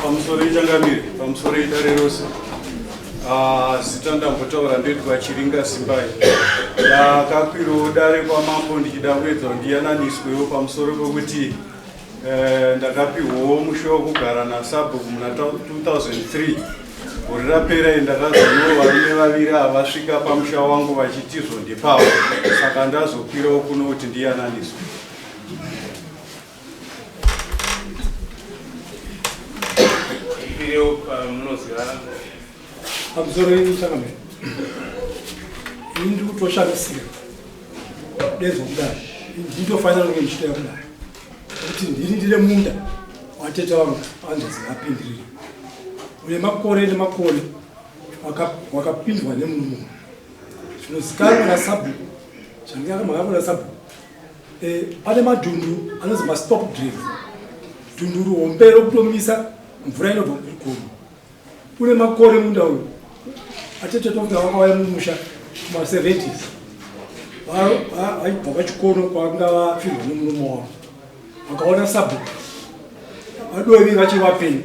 Pamusoro ichangamire, pamusoro idare rose. Ah, zita ndambotaura ndoitwa Chiringa Simbai. Ndakakwirawo dare kwamambo ndichida kuedza kuti ndiyananiswewo pamusoro pekuti eh, ndakapihwawo musha wekugara nasabhuku muna 2003 gore rapera iri ndakazonewo varume vaviri ava vasvika pamusha wangu vachitizvo ndepavo saka ndazokwirawo kuno kuti ndiyananiswe. Iriyo pamunozivana. Pamusoro yenyu chakamira. Ini ndiri kutoshamisira. Dezwa kudai. Nditofanira kunge ndichitoya kudai. Kuti ndiri ndine munda watete vangu hanzvadzi vapindirira. Une makore nemakore wakapindwa nemurume. Zvinozikanwa nasabhuku. Zvandinga makakona sabhuku. Eh, pane madhundu anonzi mastop drain dhundu ruhombe rokutomisa mvura inobva kugomo une makore munda uyu atete tokuti vakauya mumusha kuma-seventies vaibva pachikono kwanga vapfirwa nemurume wavo vakaona sabhuku vadovi vachiri vapenyu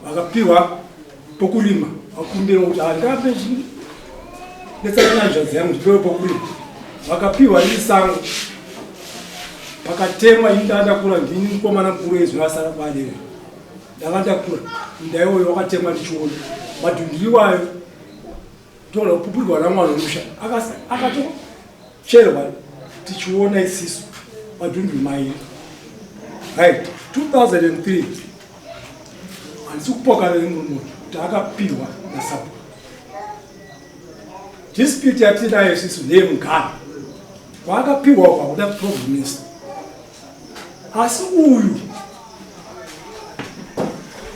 vakapiwa pokurima vakumbira kuti handape netsana hanzvadzi yangu ndipewe pokurima vakapiwa riri sango pakatemwa ini ndandakura ndini mukomana mukuru ezwi asara kwadera ndanga ndakura minda iwoyo wakatemwa ndichiona madhundiri iwayo toona kupupurirwa namwana wemusha akatocherwa tichiona isisu madhunduri mairi right 2003 handisi kupokana nemurume kuti akapihwa nasabhuku dispute yatinayo isisu ndeyemugano kwaakapihwa uko hakuda problems asi uyu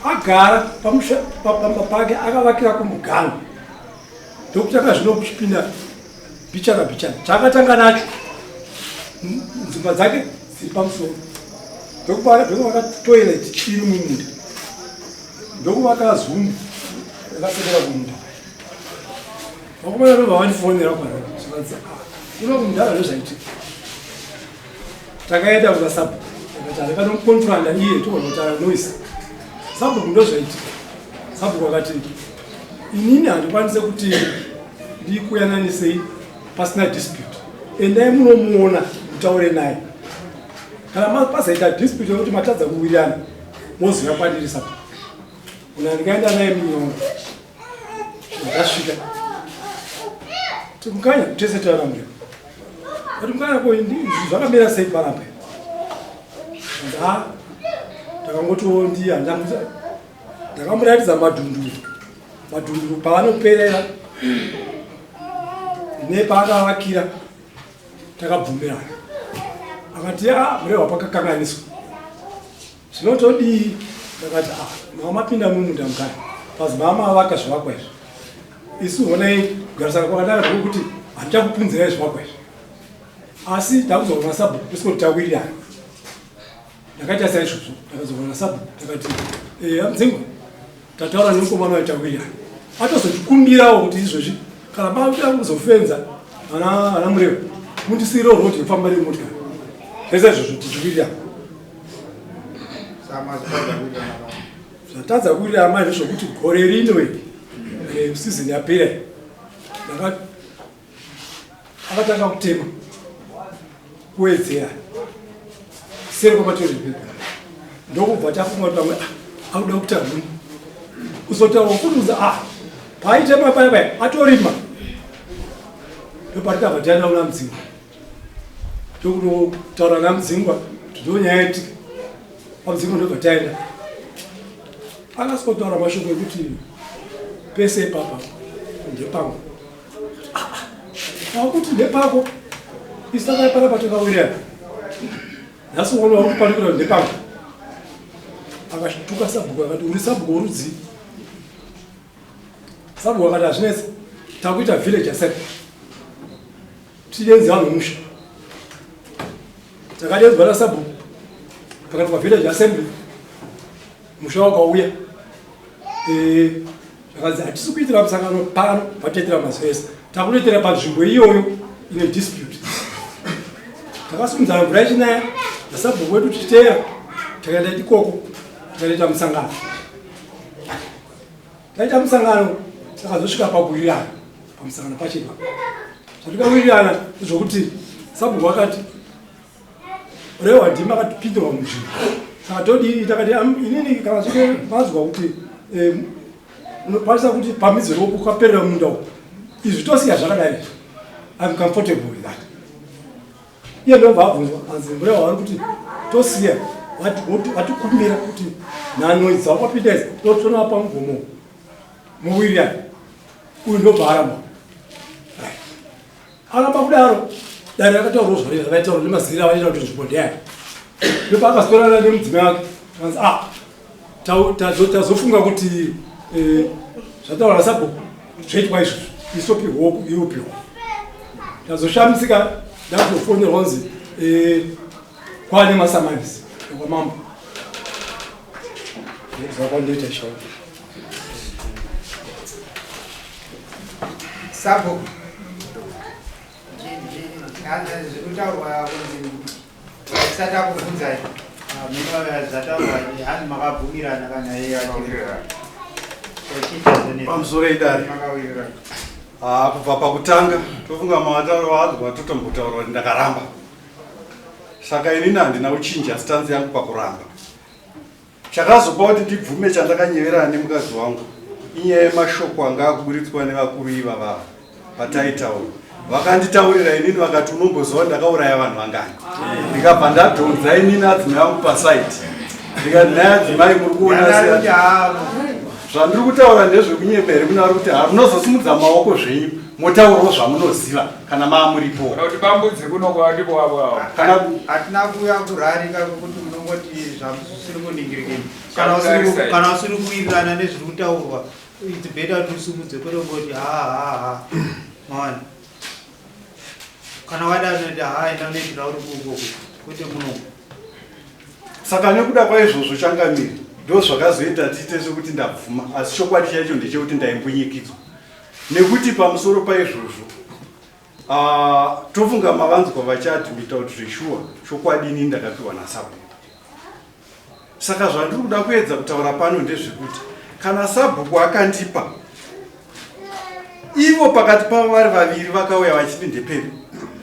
agara pamba pake akavakira kumugano ndokutanga zvino kuchipinda bichana bichana chaakatanga nacho nzimba dzake dziri pamusoro ndokuvaka toilet iri mumunda ndokuvaka zumbu rakasekera kumunda vakomana ndobva vandifonera kwazvikanzi ah, uno kumudhara ndozvaitika takaenda kuna sabhuku akati andakanomukonfranda iye togonotaura noise sabhuku ndozvaitika sabhuku akati inini handikwanise kuti ndikuyananisei pasina dispute endai munomuona mutaure naye kana pazoita dispute yekuti matadza kuwirirana moziva kwandiri sabhuku una ndikaenda naye munyongo ndasvika timukanya tese taana mureva ati mukanya ko zvakamira sei panapa a takangotiwo ndiye handamuza ndakamuratidza madhunduru madhunduru paanoperera nepaakavakira takabvumirana akati a murehwa pakakanganiswa Zvino todii? Ndakati ah, mama mapinda mumunda mukati. Pazi mama avaka zvivakwa izvi. Isu honai kugarisana kwakanaka zvekuti handichakupunzirai zvivakwa izvi. Asi takuzoona sabhuku kusiko tawirirana. Ndakaita saizvozvo, ndakazoona sabhuku ndakati eh amdzingwa tataura nemukomana waitawirirana. Atozotikumbirawo kuti izvozvi kana makuda kuzofenza ana ana Murewa mundisiirewo road yekufamba nemotikari. Zvese izvozvo tichiwirirana. Zvatadza kuwirirana manje zvokuti gore rino iri eh, season yapera akatanga kutema kuwedzera seri kwamatori ndokubva tafunga kuti pamwe ah, akuda kuita rumi kuzotaura kufunduza ah paaitema paya paya atorima ndopatikabva taenda kuna mudzingwa ndokunotaura namudzingwa kuti ndonyaya yaitika pamudzingwa ndobva taenda akasikotaura mashoko ekuti pese ipapa ndepangu wakuti ndepako isu takaipara patakawirirana nhasi uona uri kupanikira kuti ndepangu akatuka sabhuku akati uri sabhuku worudzii sabhuku akati hazvinetsi takuita village assembly tidenze vanhu musha takadedzwa nasabhuku pakati pavillage assembly musha wakauya eh, zvakanzi hatisi kuitira musangano pano patoitira mazuva ese takunoitira panzvimbo iyoyo ine dispute takasimudzana mvura ichinaya nasabhuku wedu tichiteera takaenda ikoko tikaita musangano. Taita musangano takazosvika pakuwirirana pamusangano pacho ipapo. Zvatikawirirana zvokuti sabhuku akati Rewa ndimi akatipindirwa munzvimbo saka todii takati inini kana zvike mazwa kuti unokwanisa kuti pamidzi ropo ukaperera munda uku izvi tosiya zvakadai izvi I'm comfortable with that iye ndobva abvunzwa anzi mbuya wavari kuti tosiya vatikumbira kuti nhano idzi dzawakapinda idzi totonapa mugomo muwiriani uyu ndobva aramba Aramba kudaro, dare rakataurwa zvaita vaitaura nemaziviro avaita kuti nzvimbo ndeyani. Ndopaakazotorana nemudzimai wake akanzi ah tazofunga kuti eh, zvataura nasabhuku zvoitwa izvozvo isopihwa iwe upihwa. Tazoshamisika ndakuzofonerwa kunzi eh, kwane masamanisi ekwamambo. Ndokuzakwandoita shauri. Sabhuku zvirikutaurwa kunzi tisati akubvunzai mino zvataurwa hanzi makabvumirana kana iye pamusoro idare ah, kubva pakutanga tofunga matauro adzwa totombotaura kuti ndakaramba saka inini handina kuchinja stanzi yangu pakuramba Chakazopa kuti ndibvume chandakanyeverana nemukadzi wangu inyaya yemashoko anga akuburitswa nevakuru ivava pataitaura. Vakanditaurira inini vakati unomboziva ndakauraya vanhu vangani. Ndikabva ndadhonza inini adzimai angu pasaiti. Ndikati nhai adzimai muri kuona sei? Zvandiri kutaura ndezvekunyepa here kuna vari kuti hamunozosimudza maoko zvenyu motaurawo zvamunoziva kana maamuripo. Kana kuti bambudzi kuno kwandiko wavo avo. Kana hatina kuuya kurarika kwekuti munongoti zvisiri kuningirikeni kana usiri kuwirirana nezviri kutaurwa it's better kuti usimudze kwete kungoti ha ha ha maona kana wada unoita ha enda unoitira uri kuuko kwete muno saka nekuda kwaizvozvo changamire ndo zvakazoita tiite sekuti ndabvuma asi chokwadi chaicho ndechekuti ndaimbunyikidzwa nekuti pamusoro paizvozvo ah, tofunga mavanzwa vachiadmita kuti zveshuwa chokwadi ini ndakapiwa nasabhuku saka zvandiri kuda kuedza kutaura pano ndezvekuti kana sabhuku akandipa ivo pakati pavo vari vaviri vakauya vachiti ndepedu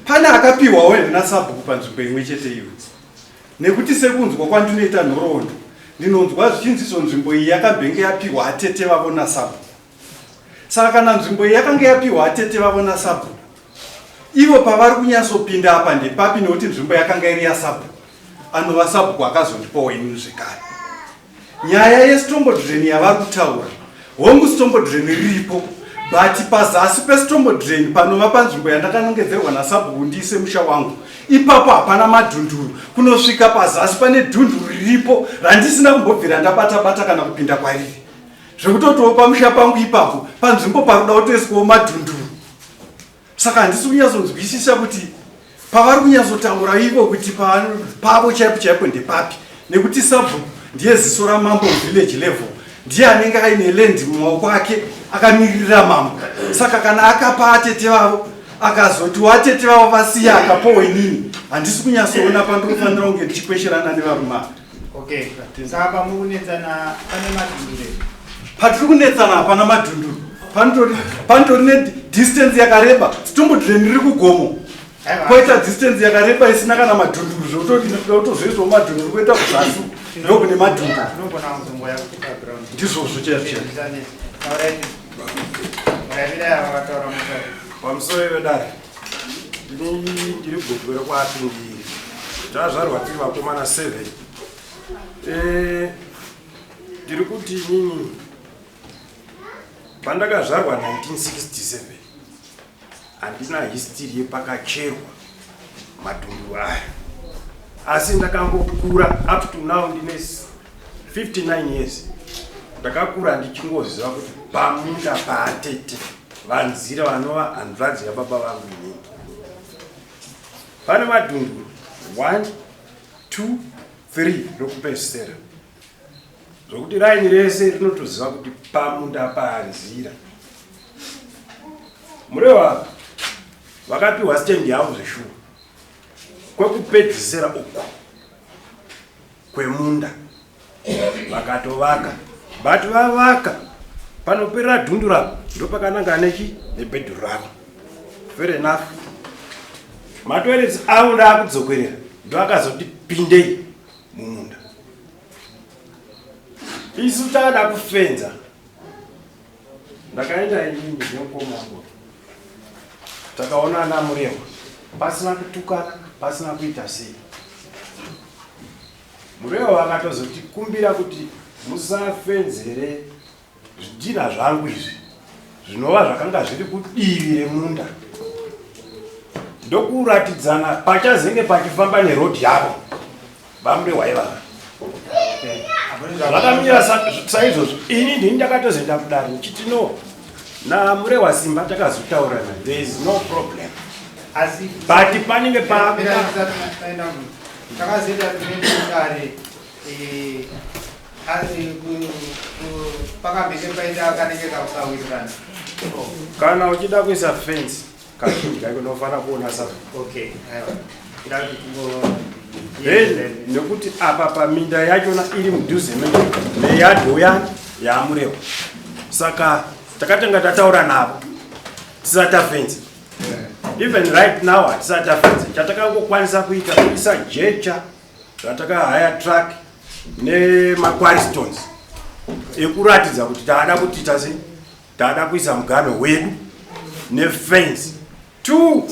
pane akapiwawo here nasabhuku panzvimbo imwe chete iyo nekuti sekunzwa kwandinoita nhoroondo ndinonzwa zvichinzi izvo nzvimbo iyi yakambenge yapiwa atete vavo nasabhuku Saka kana nzvimbo iyi yakanga yapiwa atete vavo nasabhuku, ivo pavari kunyatsopinda apa ndepapi nekuti nzvimbo yakanga iri yasabhuku anova sabhuku akazondipawo inini zvekare. Nyaya yestombo drain yavari kutaura, hongu stombo drain riripo but pazasi pestombo drain panova panzvimbo yandakanongedzerwa nasabhuku ndiise musha wangu ipapo hapana madhunduru kunosvika pazasi pane dhunduru riripo randisina kumbobvira ndabata bata kana kupinda kwariri zvekutotiwo pamusha pangu ipapo panzvimbo parikuda kutoiswawo madhunduru saka handisi kunyatsonzwisisa kuti pavari kunyatsotaura ivo kuti pavo chaipo chaipo ndepapi nekuti sabhuku ndiye ziso ramambo village level ndiye anenge aine land mumaoko ake akamiririra mambo saka kana akapa atete vavo akazoti watete vavo vasiya akapowo inini handisi kunyatsoona pandinofanira kunge ndichikwesherana nevarume ava Okay. Saka pamukunetsana pane madhunduru here? Patiri kunetsana hapana madhunduru. Panotori panotori ne distance yakareba. Stumbu drain riri kugomo. Koita distance yakareba isina kana madhunduru zvekutoti kutozoiswa madhunduru koita kuzasi ndokune madhunduru. Tinogona kuzongoya kuti paground. Ndizvozvo chaizvo chaizvo. Alright. Alright, vakataura mutare. Pamusoro vedare. Ndini ndiri gotwe rekwaApindiri. Tazvarwa tiri vakomana 7. Eh, ndiri kuti inini pandakazvarwa 1967 handina history yepakacherwa madhunduru aya asi ndakangokura up to now ndine 59 years ndakakura ndichingoziva kuti pamunda paatete Vanzira vanova hanzvadzi yababa vangu inini. Pane madhunduru 1 2 3 rokupedzisira zvokuti raini rese rinotoziva kuti pamunda paanzira murewa vakapiwa stand yavo zveshuwa kwekupedzisira uku kwemunda vakatovaka but vavaka. Panoperera dhundu rako ndopakananga nechi nebhedhuru rako. Fair enough. Matoilets avo ndaakudzokerera ndoakazoti pindei mumunda. Isu takada kufenza. Ndakaenda inini nemukoma wangu. Takaona ana Murehwa pasina kutukana, pasina kuita sei. Murehwa akatozotikumbira kuti musafenzere zvidhina zvangu izvi zvinova zvakanga zviri kudivi remunda ndokuratidzana pachazenge pachifamba nerodhi yavo vamurehwa ivava zvakamira saizvozvo ini ndini ndakatozoenda kudare ndichiti no namurehwa simba takazotaurana there is no problem asi but panenge pakuda takazoita kudare eh, pakambenge paita kanenge kakusawirirana. Kana uchida kuisa fence kazhinji kaiko unofanira kuona sa okay aiwa kuda kuti tingo then nekuti apa paminda yachona iri mudhuze meyadhi yani yamurewa saka takatanga tataura navo tisati tafenzi even right now hatisati tafenzi chatakangokwanisa kuita kuisa jecha ratakahaya truck nemaquarry stones ekuratidza kuti taada kuti tase taada kuisa mugano wedu nefence two.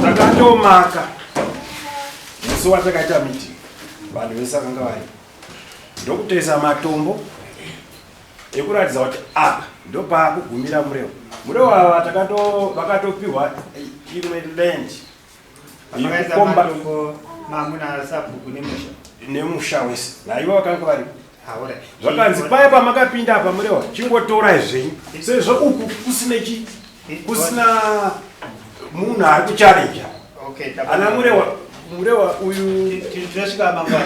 Takatomaka musi watakaita meeting vanhu vese vakanga vari ndokutoisa matombo ekuratidza kuti apa ndopaakugumira murewa. Murewa ava takato vakatopiwa imwe land Pamakaisa yekukomba matombo mamuna sabhuku nemusha. Nemusha wese naivo vakanga varipo. Alright. Zvakanzi paya pamakapinda apa murewa chingotorai zvenyu sezvo uku kusine chi kusina munhu ari kucharenja. Okay, ana murewa murewa uyu tinosvika mangwana.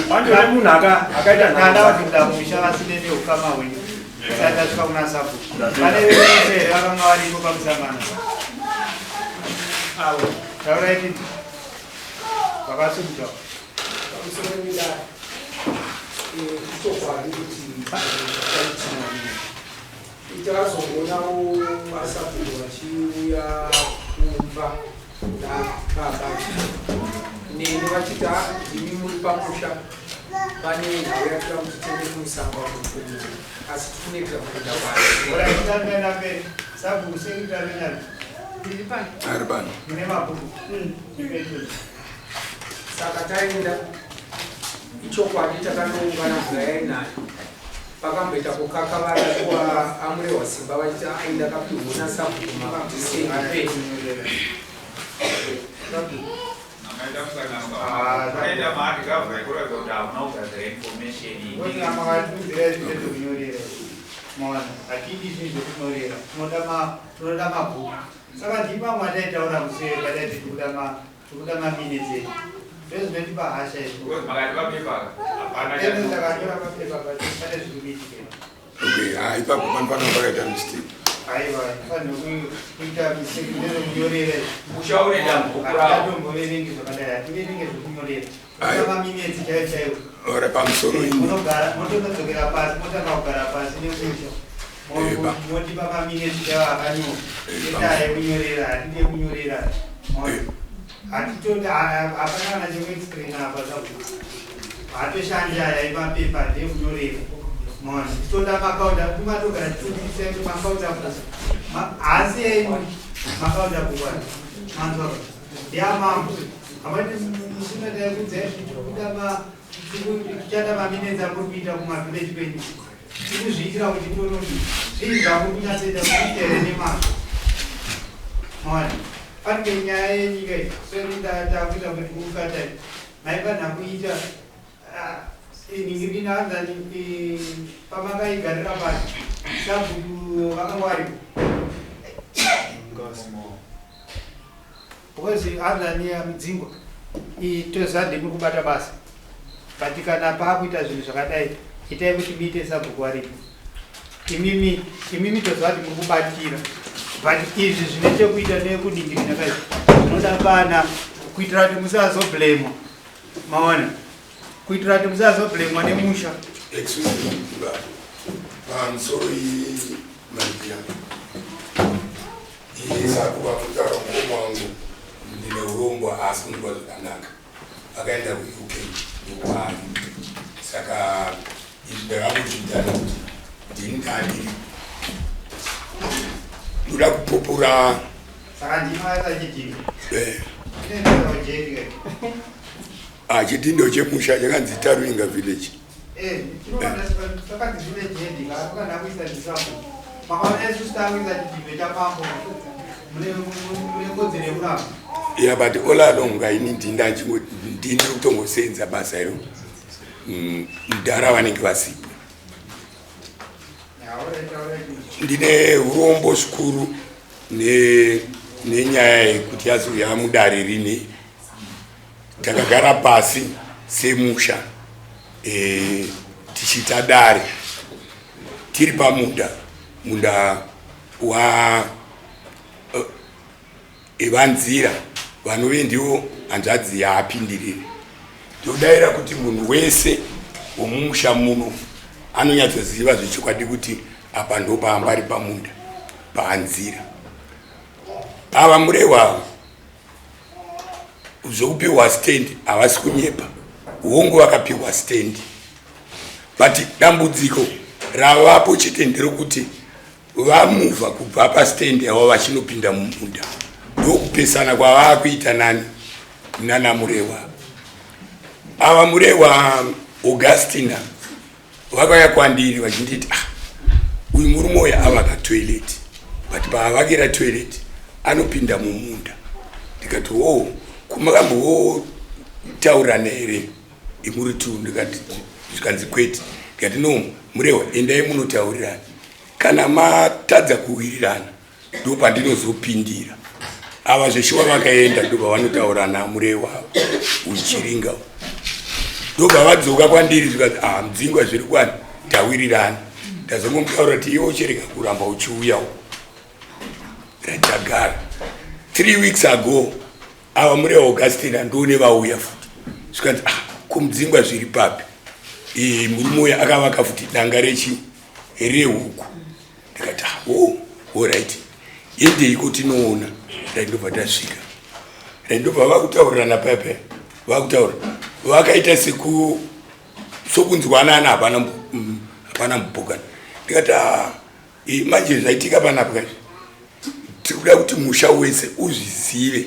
Pandore munhu akaita nharo dzake. Kupinda musha vasine neukama hwenyu. Tisati tasvika kuna sabhuku. Pane vese here vakanga varipo pamusangano? Avo, taurai tini. Vakasumuka. Pamusoro wedare, ichokwadi kuti takazogonawo vasabhuku vachiuya kumba nababa neni vachiti ah, ndimi muri pamusha pane nhau yatoda kuti tiende kumusanga asi tikunetera kuenda kwayo. Sabhuku sekretary Ari pano. Mune mabhuku. Saka taenda ichokwadi takanoungana mvura yainaya pakamboita kukakavara kuwa amurehwa simba vachiti ai ndakapihwa nasabhuku makuti sei pe Makaita mahandikavha ekuratidza kuti hamuna kugadzira information iyi. Makatiudzira izvi ndezvekunyorera. Maona, hatidi izvi zvekunyorera. Tinoda ma tinoda mabhuku. Saka ndimi vamwe vataitaura kuseri pataiti tikuda ma tikuda maminutes edu. Ndozvinotipa hasha izvi. Because makati papepa hapana Ende chati. takanyora papepa but pane zviri kuitika. Okay, ah, ipapo panofanira pakaita mistake. Aiwa, fanira kuita mistake ndezvekunyorera izvi. Musha une dambudziko rawo. Hatitomboverengi zvakadai, hativerenge zvekunyorera. Aiwa. Tinoda maminutes chaiwo chaiwo. Ora pamusoro ini. Munogara, motonodzokera pasi, motanga kugara pasi nemusha. Eba. Motipa maminutes chaiwo akanyorwa. Eba. Ngendaa yekunyorera, hatidi yekunyorera. Hatitoti hapana kana chekuexplaina apa sabhuku. Hatoshandi aya emapepa ndeekunyorera. Maona, titoda makaunda kumatogara tichibudisa kuti makaunda bhuku. Haasi enyu makaunda bhuku aya. Manzwa ba? Ndeamambo. Hamati musina kudzai tikuda ma tichada maminetsi amuri kuita kumavillage kwenyu. Tikuzviitira kuti tonoti zvii zvamuri kunyatsoita kuita here nemazvo. Maona? Pane nyaya yenyika iyi. Sori takuita kuti kukatai. Maifanira kuita inini anzani pamakaigarira pasi sabhuku vakanga varipo. Because anzani mudzingwa toziva ndimi kubata basa. But kana paakuita zvinhu zvakadai itai kuti muite sabhuku varipo. Imimi imimi toziva kuti muri kubatira. But izvi zvine chekuita nekudingirina kai zvinoda pana Kuitira kuti musazoblemwa. Maona? Kuitira kuti musazoblemwa nemusha. Excuse me, baba. Pamusoro iyi manzira. Iye sakuva kutaura mukoma wangu ndine urombo haasi kunzwa zvakanaka. Akaenda kuUK ndokwaari. Saka izvi ndakangozviita nekuti ndini ndandiri. Ndoda kupupura. Saka ndima yachidhindo. Eh. Ah, chidhindo chemusha chakanzi Taruinga village. Eh, chakanzi village head kana kuisa ndisambo. Makaona isusu takuisa chidhindo chamambo. Mune kodzero yekuramba. Yeah, but all along ini ndini kutongosenza basa iro. Mudhara vanenge vasipo. Ndine urombo zvikuru nenyaya yekuti yazouya mudare rine. Takagara pasi semusha tichiita dare tiri pamunda, munda wa evanzira vanove ndivo hanzvadzi yaapindirire. Ndodaira kuti munhu wese womumusha muno anonyatsoziva zvechokwadi kuti apa ndopaambari pamunda paanzira. Ava Murehwa zvokupiwa stand havasi kunyepa, hongu vakapiwa stand, but dambudziko ravapo chete nderekuti vamuvha kubva pastand yavo vachinopinda mumunda, ndokupesana kwavakuita nani nana Murehwa. Ava Murehwa Augustina vakauya kwandiri vachinditi, ah, uyu murume uyu avaka toilet, but paavakira toilet anopinda mumunda. Ndikati, oh, kumakambotaurirana here imuri tu? Ndikati, zvikanzi kwete. Ndikati, no Murehwa, endai munotaurirana, kana matadza kuwirirana ndo pandinozopindira. Ava zveshuwa vakaenda, ndobva vanotaurana Murehwa uchiringa, ndobva vadzoka kwandiri zvikati, ah, Mudzingwa, zviri kwani, tawirirana. Ndazongomutaura kuti iwe ucherega kuramba uchiuyawo. Ratagara 3 weeks ago, ava Murehwa Augustina ndone vauya futi, zvikanzi, ah, kumudzingwa zviri papi? Murume uyu akavaka futi danga rechi rehuku. Ndikati, ah, oh, alright, endeiko tinoona. Right, ndobva tasvika. Right, ndobva vakutaurirana paya, vakutaura vakaita seku sokunzwanana, hapana hapana mubhokana. Ndikati, ah, manje zvaitika panapa kaizvi, tiri kuda kuti musha wese uzvizive,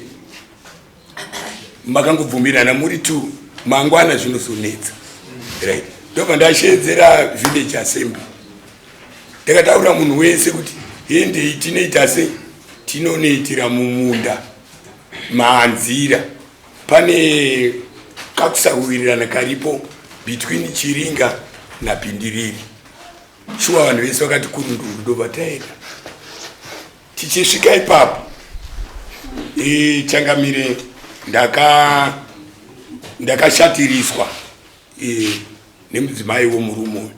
makangobvumirana muri two, mangwana zvinozonetsa. Right, ndobva ndashedzera village assembly, ndakataura munhu wese kuti hendei tinoita sei, tinonoitira mumunda maanzira. Pane kakusawirirana karipo between Chiringa naPindiriri. Shuwa vanhu vese vakati kurunduru, ndobva taenda. Tichisvika ipapo, changamire, ndakashatiriswa nemudzimai womurume uyu.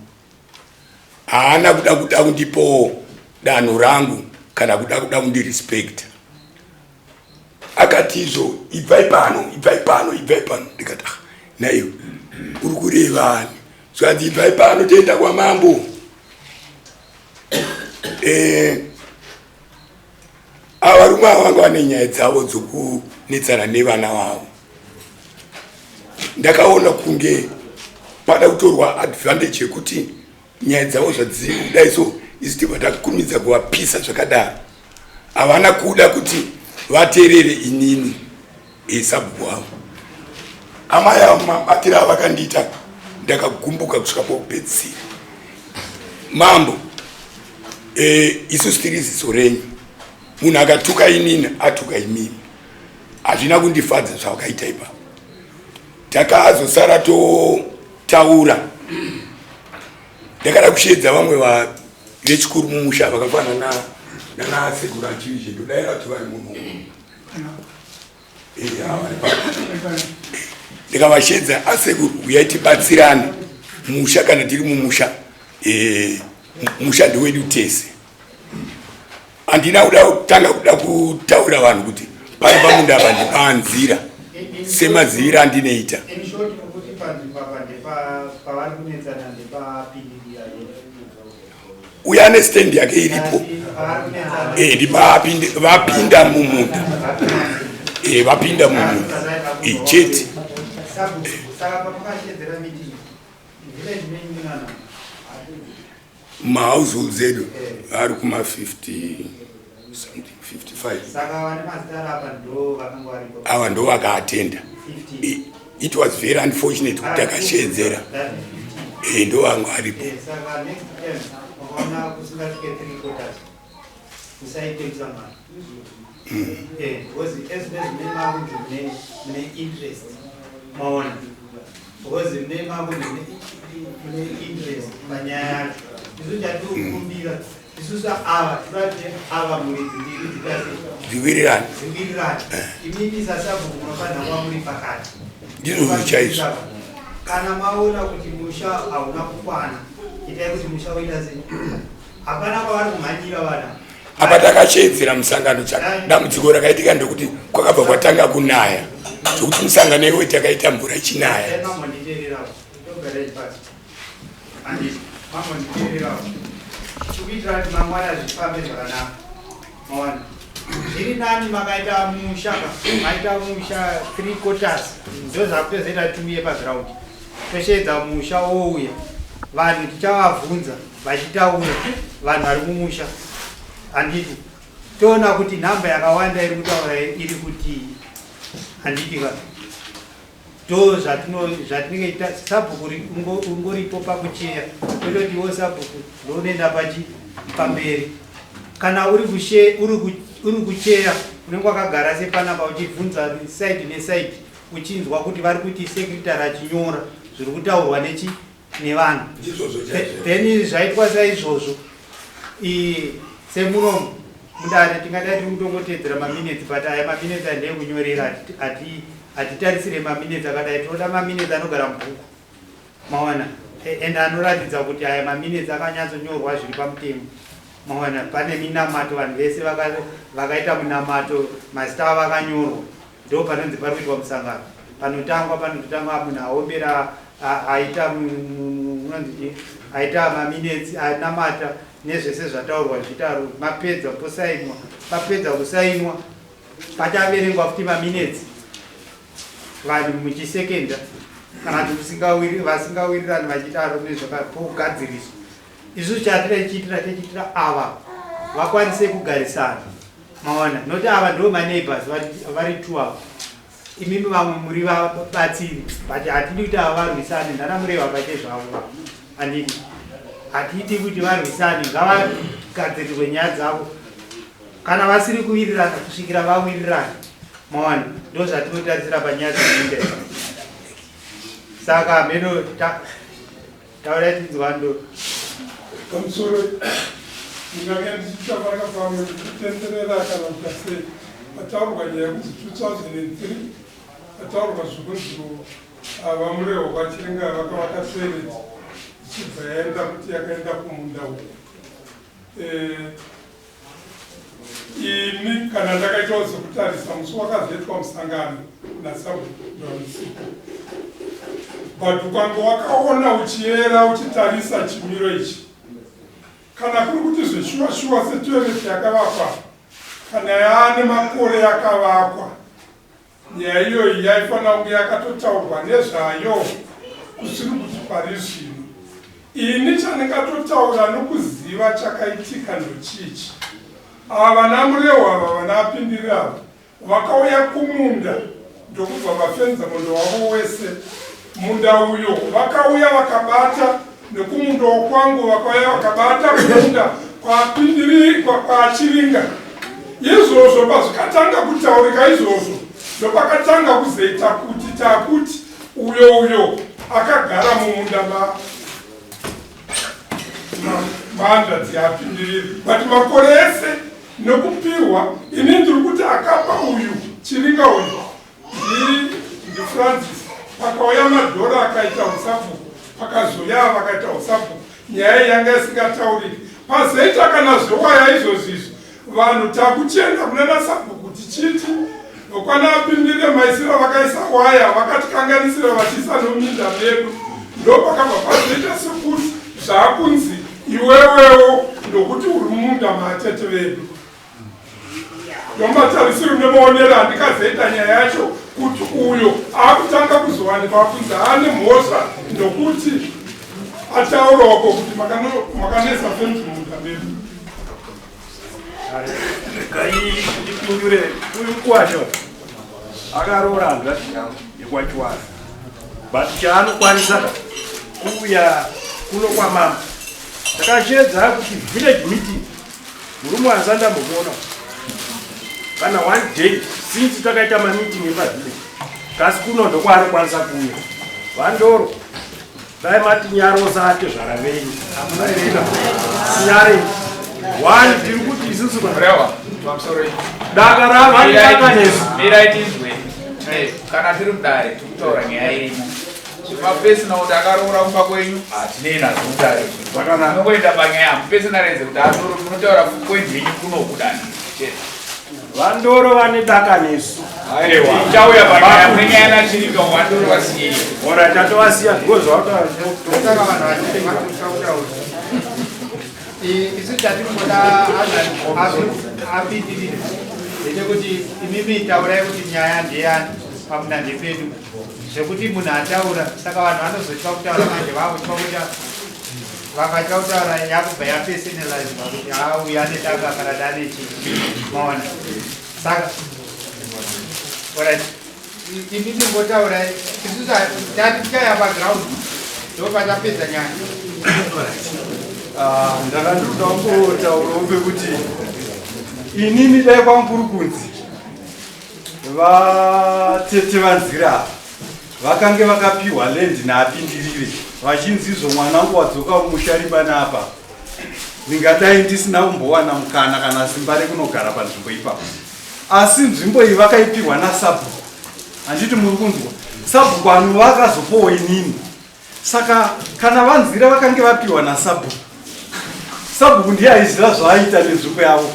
Haana kuda kundipowo danho rangu kana kuda kundirespecta. Akati izvo, ibvai pano, ibvai pano, ibvai pano. Ndikati, ah, naiwe uri kurevani? Zvanzi, ibvai pano, toenda kwamambo. Ava varume ava vanga vane nyaya dzavo dzokunetsana nevana vavo. Ndakaona kunge pada kutorwa advantage yekuti nyaya dzavo zvadziri kudai, so isi tibva takurumidza kuvapisa zvakadaro. Havana kuda kuti vateerere inini esabhuku wavo. Amai avo mabatiro avakandiita, ndakagumbuka kusvika pokupedzisira. Mambo, isusu tiri ziso renyu. Munhu akatuka inini atuka imimi. Hazvina kundifadza zvavakaita ipapo. Takazosara totaura, ndakada kusheedza vamwe vechikuru mumusha vakafanana nana sekuru achivizhe, ndodaira kuti vari muno, ndikavashedza, asekuru, uyai tibatsirane musha, kana tiri mumusha, musha ndewedu tese. Handina kuda kutanga kuda kutaurira vanhu kuti pano pamunda apa ndipanzira. Semaziviro andinoita. Uyo ane stand yake iripo eh, ndipavapinda mumunda eh, vapinda mumunda eh, chete. Mahouseholds edu ari kuma 50 something 55. Ava ndo vakaatenda. It was very unfortunate kuti takasheedzera eh, ndo vanga varipo. Because mune makunzi mune interest panyaya yacho. Isu chatinokumbira isusu ava tinoda kuti ava mhuri mbiri dzikase dziwirirane, dziwirirane. Imimi sasabhuku munofanira kuva muri pakati. Ndizvozvo chaizvo. Kana maona kuti musha hauna kukwana, itai kuti musha uita sei. Hapana kwavari kumhanyira vana. Apa takasheedzera musangano chaka dambudziko rakaitika ndokuti kwakabva kwatanga kunaya zvokuti musangano iwoyo takaita mvura ichinaya. Dai mambonditeererawo. Togarai pasi. Handiti mambonditeererawo. Tikuitira kuti mangwana zvifambe zvakanaka. Mawana. Zviri nani makaita musha ka. Maita musha 3 quarters. Ndozvakutozoita tiuye paground. Tosheedza musha wouya. Vanhu tichavavhunza vachitaura vanhu vari mumusha. Handiti toona kuti nhamba yakawanda iri kutaura iri kuti handiti ka. Ndo zvatinenge sabhuku ungoripo pakucheya tototi wo sabhuku ndounoenda pachi pamberi. Kana uri kucheya unenge wakagara sepanapa uchibvunza side neside uchinzwa kuti vari kuti secretary achinyora zviri kutaurwa nechi nevanhu. Then zvaitwa saizvozvo semuno mudare tingadai tiri kutongotedzera maminutes, but aya maminutes aya ndeekunyorera, hatitarisire maminutes akadai. Tinoda maminutes anogara mubhuku, maona, and anoratidza kuti aya maminutes akanyatsonyorwa zviri pamutemo, maona. Pane minamato, vanhu vese vakaita munamato, mazita avo akanyorwa, ndo panonzi pari kuitwa musangano. Panotangwa, panototangwa munhu aombera, aita unonzi chii, aita maminutes, anamata nezvese zvataurwa zvitaro, mapedza posainwa, papedza kusainwa pachaverengwa futi maminutes, vanhu muchisekenda kana kuti vasingawirirani vachidaro nezvakapogadziriswa. Isu chatira tichiitira ava vakwanise kugarisana, maona, nokuti ava ndo maneighbors vari two ava. Imimi vamwe muri vabatsiri, but hatidi kuti ava varwisane. Ndanamureva pache zvavo, handiti hatidi kuti varwisane, ngavagadzirirwe nyaya dzavo kana vasiri kuwirirana kusvikira vawirirana, maona. Ndo zvatinotarisira panyaya dzeminda. Saka mheno taurai tinzwando. Pamusoro, ndingange ndichitaura pamwe kutenderera kana kuita sei. Pataurwa nyaya yekunzi 2003, pataurwa zvekunzi vaMurehwa kwaChiringa vakavaka toilet ichibva yaenda kuti yakaenda kumunda uku. Ini kana ndakaitawo sekutarisa musi wakazoitwa musangano nasabhuku, but ukange wakaona uchiyera uchitarisa chimiro ichi, kana kuri kuti zveshuwa shuwa setoilet yakavakwa, kana yaane makore yakavakwa, nyaya iyoyi yaifanira kunge yakatotaurwa nezvayo kusiri kuti pari zvino. Ini chandingatotaura nokuziva chakaitika ndochichi: ava vana Murehwa ava, vana apindirira ava, vakauya kumunda ndokubva vafenza munda wavo wese. Munda uyo vakauya vakabata nekumunda wokwangu, vakauya vakabata kumunda kwapindiri kwaChiringa. Izvozvo pazvikatanga kutaurika izvozvo, ndopakatanga kuzoita kuti takuti uyo uyo akagara mumunda mahanzvadzi apindiriri. But makore ese nokupihwa, ini ndiri kuti akapa uyu Chiringa uyu ndiFrancis. Pakauya madhora akaita usabhuku, pakazoya vakaita usabhuku, nyaya yanga isingatauriki. Pazoita kana zvewaya izvozvizvi, vanhu takuchienda kuna nasabhuku tichiti Nokwana apindire maisiro vakaisa waya vakatikanganisira vachiisa nominda medu ndopakabva pazoita sekuti zvakunzi iwewewo ndokuti uri mumunda maatete vedu ndomatarisiro nemaonero andikazoita nyaya yacho kuti uyo akutanga kuzowanikwa akunzi ane mhosva ndokuti atauroko kuti makanesa fenzi mumunda medu. Regai ndipindure uyu mukwasha akaroora hanzvadzi yangu yekwachiwara but chaanokwanisa ka kuuya kuno kwamama takashedza kuti village meeting murume wanza ndambomuona kana one day since takaita mameeting epavillage kasi kuno ndokwaanokwanisa kuuya vandoro Dai mati nyarosa atezvara venyu. Nyare. One tiri kuti isusu Rewa, pamusoro. Daka rava daka nesu. Mirai tinzwe. Kana tiri mudare tikutaura nyaya irimo. Zvemapersonal kuti akaroora kumba kwenyu hatinei nazvo mudare. Zvakanaka. Munongoenda panyaya hamupersonalize kuti atoro munotaura point yenyu kunokuda chete. Vandoro vane daka nesu. Aiwa, chauya panyaya munenyaya nachirika vandoro vasiyei. Ora tatovasiya because Saka vanhu vachiti vari kutya kutaura. Isu chatinongoda apindirire ndechekuti imimi taurai kuti nyaya ndeyani pamuna ndepedu zvekuti munhu ataura saka vanhu vanozotya kutaura manje vakutya kuti vakatya kutaura yakubva yapersonalizwa kuti haa uyu ane daka kana kuti ane chii maona saka orit imi tingotaura isu tati tichaya paground ndopachapedza nyaya. Ah, ndanga ndiri kuda kungotaurawo pekuti inini dai kwangu kuri kunzi vatete vanzira ava vakange vakapiwa land naapindirire vachinzi izvo mwana wangu wadzoka mumusha ripanapa ndingadai ndisina kumbowana mukana kana simba rekunogara panzvimbo ipapo asi nzvimbo iyi vakaipiwa nasabhuku handiti muri kunzwa sabhuku anova akazopowo inini Saka kana vanzira vakange vapiwa nasabhuku, sabhuku ndiye aiziva zvaaita nenzvimbo yavo.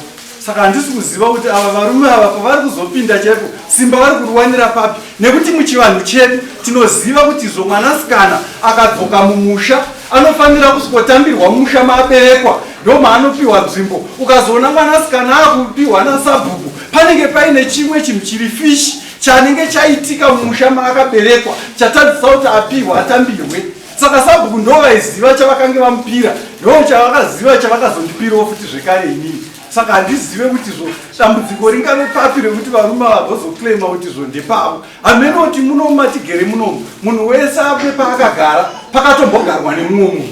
Saka handisi kuziva kuti ava varume ava pavari kuzopinda chaipo simba vari kuriwanira papi, nekuti muchivanhu chedu tinoziva kuti izvo mwanasikana akadzoka mumusha anofanira kusvikotambirwa mumusha maaberekwa ndomaanopiwa nzvimbo. Ukazoona mwanasikana akupiwa nasabhuku panenge paine chimwe chinhu chiri fishi Chanenge chaitika mumusha maakaberekwa chatadzisa kuti apihwe atambirwe. Saka sabhuku ndovaiziva chavakange vamupira, ndo chavakaziva chavakazondipirawo futi zvekare inini. Saka handizive kuti zvo dambudziko ringave papi rekuti varume ava vozoclaima kuti zvo ndepavo. Hameno kuti munomu matigere munomu munhu wese ape paakagara pakatombogarwa nemumwe munhu.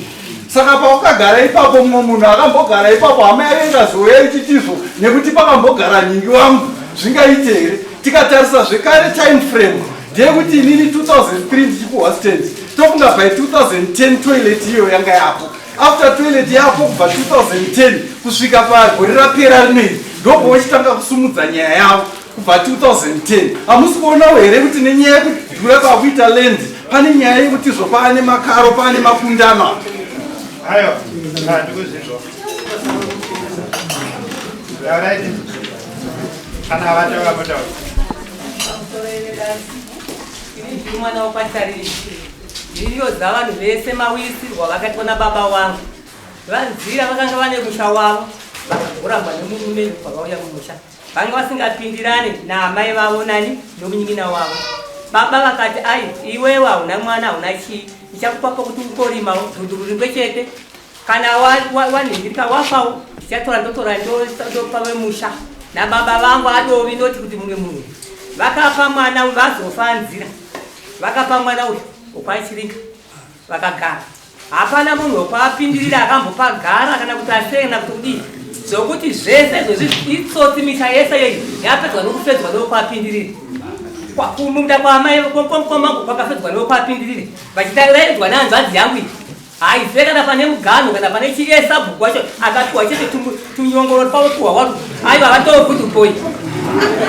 Saka pawakagara ipapo mumwe munhu akambogara ipapo hama yake ikazouya ichitizvo nekuti pakambogara nyingi wangu zvingaite here? Tikatarisa zvekare time frame ndeyekuti inini 2003 ndichipuhwa stand tofunga by 2010 toilet iyoyo yanga yapo after toilet yapo kubva 2010 kusvika pagore rapera rineri ndopovochitanga kusumudza nyaya yavo kubva 2010 hamusi kuonawo here kuti nenyaya yekudhura kwakuita land pane nyaya yekuti zvo paane makaro paane makundano ayo ndikuzvinzwa kana vataura votaura. Ini ndiri mwana wokwatariri ndiriyoza vanhu vese mawisirwa vakaitwa nababa wangu vanzira vakanga vane musha wavo vakagorambwa nemurume vakauya mumusha vanga vasingapindirane naamai vavo nani nomunyin'ina wavo baba vakati ai iwewe hauna mwana hauna chii ndichakupa pokuti ungorimawo dhudhuru rimwe chete Kana wanhingirika wafawo ndichatora ndotora ndopa vemusha nababa vangu adovi noti kuti mumwe munhu vakapa mwana vazofa nzira vakapa mwana uyu wokwachiringa vakagara hapana munhu wekwapindirira akambopagara kana kuti asei kana kuti kudii zvokuti zvese izvozvi itsotsi misha yese yeyi yapedzwa nokufedzwa nokwapindirira kumunda kwaamai kwamangu kwakafedzwa nokwapindirire vachitaidzwa nehanzvadzi yangu iyi Haife kana pane muganhu kana pane chiye sabhuku wacho akapiwa chete tunyongoro twavo tuwa watu aiwa vatoo good boy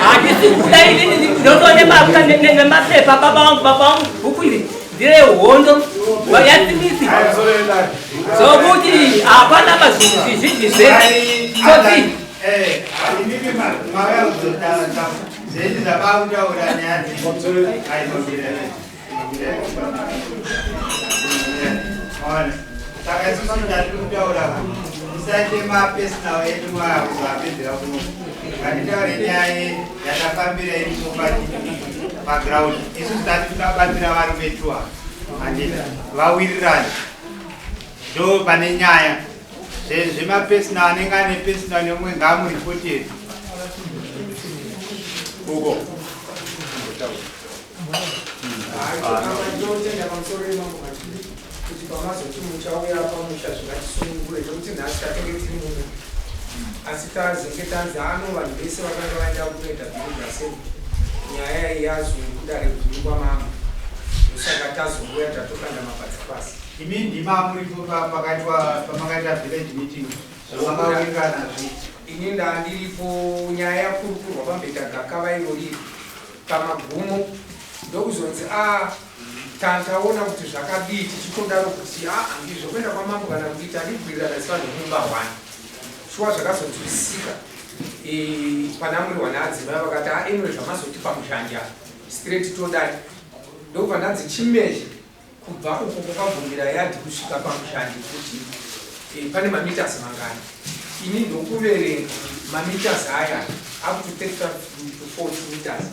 handisi kuda ini ndotone nemapepa baba vangu baba vangu bhuku iri nderehondo yasimisi zvokuti hapana mazvinhu zvizhinji zvese tsotsi. Zvenyu zvakakutaura nyaya dzeona. Saka isusu tatiri kutaura musaite mapersonal edu makuzoapedzera kuno. Ngatitaure nyaya yatafambira iripo paground. Isusu tati tikabatsira varume tuwa handiti vawirirane ndo pane nyaya zvemapersonal anenge ane personal neumwe ngaamuripotere uko. Tinotenda pamusoro yemambo Machiri kuti pamazoti muchauya pamusha zvingatisunungure nekuti nhasi tatenge tiri mumwe asi tazenge tanzi ano vanhu vese vakanga vaenda kunoita village assembly nyaya iyi yazokudare guru kwamambo ndosaka tazouya tatokanda mapadza pasi. Imi ndima muripo pakaitwa pamakaita village meeting zvamakawirirana zvi. Ini ndandiripo nyaya yakurukurwa pambeta gakava iro riri pamagumo ndokuzonzi a taona kuti zvakadii tichitodaro kuti a handizvo kuenda kwamambo kana kuti tadibwirirana sevanhu vemumba hwani shuwa zvakazonzwisisika pana Murehwa naadzimai vakati a anyway zvamazoti pamushanja straight todai ndokubva ndanzi chimezhe kubva uko kwakagumira yadhi kusvika pamushandi kuti pane mameters mangani ini ndokuverenga mameters aya up to 35 to 40 meters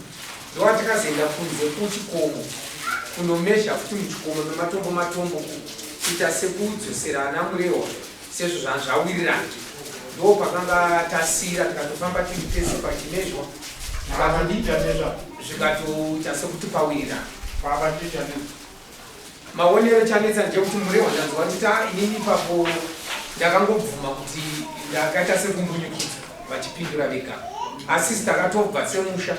ndowatakazoenda kunze kuchikomo kunomezha futi muchikomo mematombo matombo kuita sekudzosera ana Murehwa sezvo zvawirirana ndo pakanga tasira tikatofamba tiri tese pachimezhwa zvikatoita sekuti pawirirana. Maonero chanetsa ndechekuti Murehwa ndanzwa kuti ta inini ipapo ndakangobvuma kuti ndakaita sekumbunyukidzwa vachipindura vega asi takatobva semusha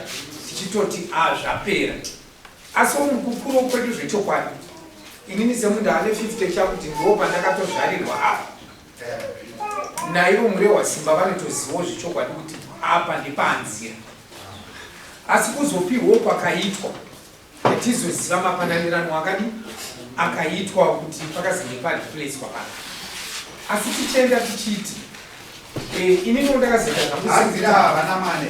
tichitoti a zvapera asi mukukuro kwedu zvechokwadi inini semunhu ane 50 chakuti ndo pandakatozvarirwa apa naivo Murehwa Simba vanotozivawo zvechokwadi kuti apa ndepaanzira asi kuzopiwawo kwakaitwa tizoziva mapananirano akadi akaitwa kuti pakazenge pareplacewa pana asi tichienda tichiti ininiwo ndakazoita zvangu havana mane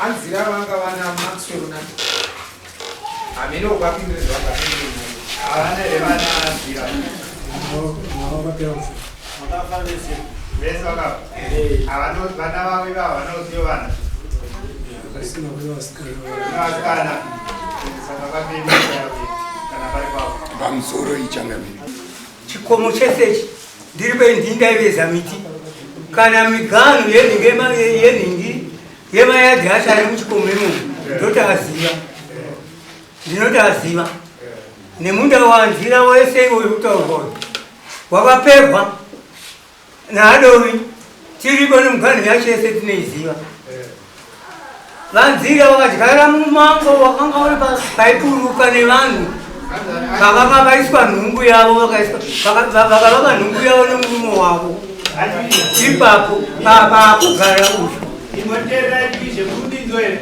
anzira vanga vana Maxwell na hamene ukapindire zvavakapindire. Havana here vana anzira? Vese vakafa vana vavo ivavo vanoziva vana vasikana saka vapemi kana pari pavo. Pamusoro ichangamiri. Chikomo chese ichi ndiri kwendii ndaiveza miti kana miganhu yenhingi yenhingi yemayadhi acho ari muchikomo imomo ndotoaziva ndinotoaziva nemunda wanzira wese iwoyo kutaurwa uyu wakapegwa naadovi tiripo nemuganhu yacho yese tinoiziva. Vanzira vakadyara mumango wakanga uri paiburuka nevanhu vakanga vaiswa nhumbu yavo vakavaka nhumbu yavo nemurume wavo ipapo paakugara uyu. Imoteerera zvekundinzo here?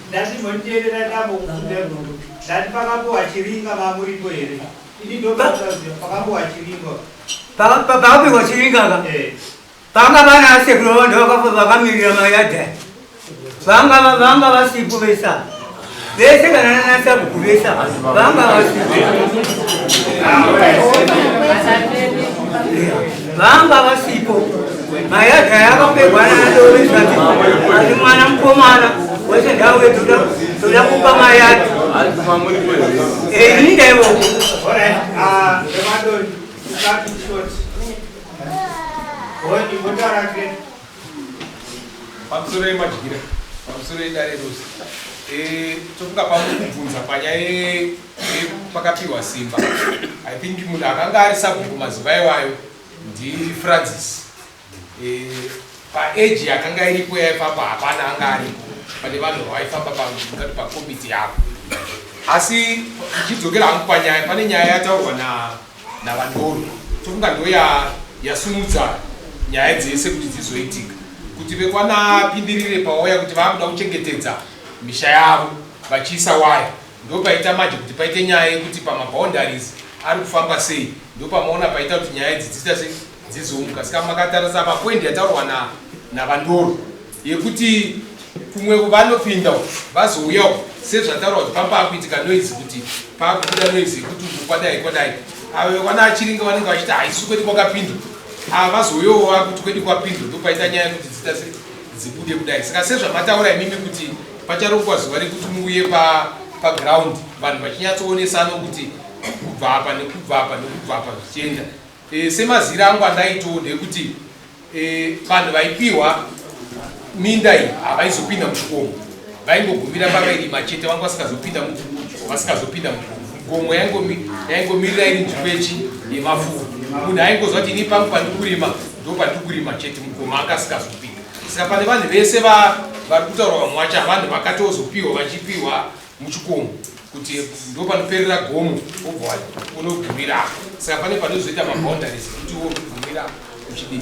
Ndati imoteerera dambo ndati pakapuwa chiringa mamuripo here? Ini ndopakuziva pakapuwa chiringa. Pakapihwa chiringa ka panga vana asekuru vanhu vakafa vakamirira mayadha vanga vasipo vesa vese kana nanasabhuku vesa vanga vasipo vanga vasipo mayadha yakapegwa naadovesati asi mwana mukomana wese ndau toda kupa mayadha ini ndaivoko. Alright, Remadon, cut it short. Imbotaura kre. Pamusoro yemadyira, pamusoro yedare rose, tofunga pamuri kubvunza panyaya yepakapiwa simba. I think munhu akanga ari sabhuku mazuva iwayo ndiFrancis. Paeji yakanga iripo yaifamba hapana anga aripo pane vanhu vaifamba ngati pakomiti yavo. Asi ichidzokera hangu panyaya, pane nyaya yataurwa navandoro, tofunga ndo yasumudza nyaya dzese kuti dzizoitika kuti vekwanapindirire pawaya kuti vakuda kuchengetedza misha yavo vachiisa waya ndo paita manje kuti paite nyaya yekuti pamaboundaries ari kufamba sei ndo pamaona paita kuti nyaya idzi dziita sei dzizomuka. Saka makatarisa papoint yataurwa navandoro yekuti Kumwe vanopinda uku vazouya uku sezvataurwa kuti pamba pakuitika noise kuti pakubuda noise yekuti uku kwadai kwadai. Avo vekwana achiringa vanenge vachiti haisu kwedu kwakapindwa. Ava vazouyawo vakuti kwedu kwapindwa ndopaita nyaya yekuti dzita se dzibude kudai. Saka sezvamataura imimi kuti pacharongwa zuva rekuti muuye pa paground vanhu vachinyatsoonesana kuti kubva apa nekubva apa nekubva apa zvichienda. E, semazira angu andaitowo ndekuti e, vanhu vaipiwa minda iyi havaizopinda muchikomo vaingogumira pavairima chete vanga vasikazopinda vasikazopinda mugomo gomo yaingomirira iri nzvimbo yechi yemafuro munhu aingozwa kuti ini pangu pandikurima ndo pandikurima chete mugomo anga asikazopinda saka pane vanhu vese vari kutaura vamwe vacho vanhu vakatozopiwa vachipiwa muchikomo kuti ndopanoperera gomo wobva unogumira apo saka pane panozoita maboundaries kuti wogumira uchidii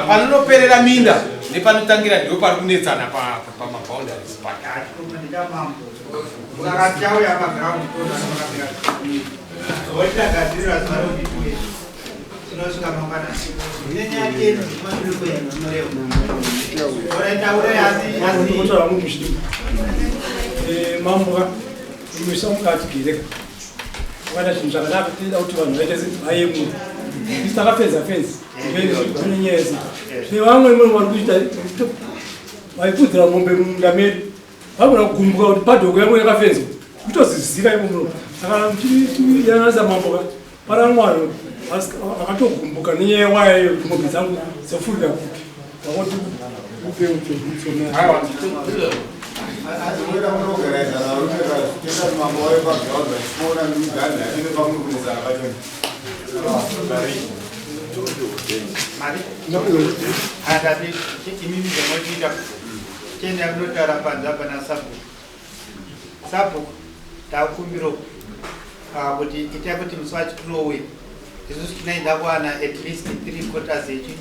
panonoperera minda nepanotangira ndipo pari kunetsana pamaboundaries pake tinosvika mangwana nenyaya yedu kumashure kwenyu murevo oraitaure asi asi kutaura munhu muchidimbu eh, mambo ka muisa mukati gereka wakaita zvinhu zvakanaka tida kuti vanhu vaite vayemura isu takafenza fenzi kune nyaya yese tine vamwe mwe vari kuita vaikudzira mombe mumunda medu vagona kugumbuka kuti padhoko yangu yakafenzwa kutoziziva imo muno saka muchiyananisa mambo ka Pana mwari vakatogumbuka nenyaya yewaya iyo kuti mombe dzangu dzofurira kupi vakoti upe upe Tenda kunotaura panze apa nasabhuku. Sabhuku takumbiro ah, kuti itai kuti musi wacho tinouya isusu tinoenda kuwana at least three quarters yechi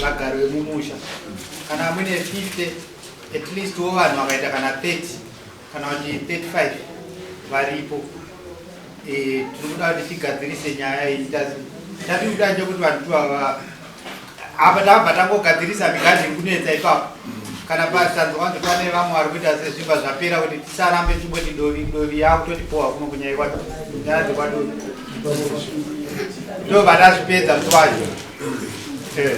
vagari vemumusha kana muine 50 at least wo vanhu vakaita kana 30 kana kuti 35 varipo eh, tiri kuda kuti tigadzirise nyaya iyi tati kuda nje kuti vanhu tivava apa tabva tangogadzirisa miganhu iri kunetsa ipapo kana patanzwa kunzi pane vamwe vari kuita sezvibva zvapera kuti tisarambe tichingoti dovi dovi yakutotipowa kuno kunyaya nyaya dzekwadovi ndobva tazvipedza musi wacho eh.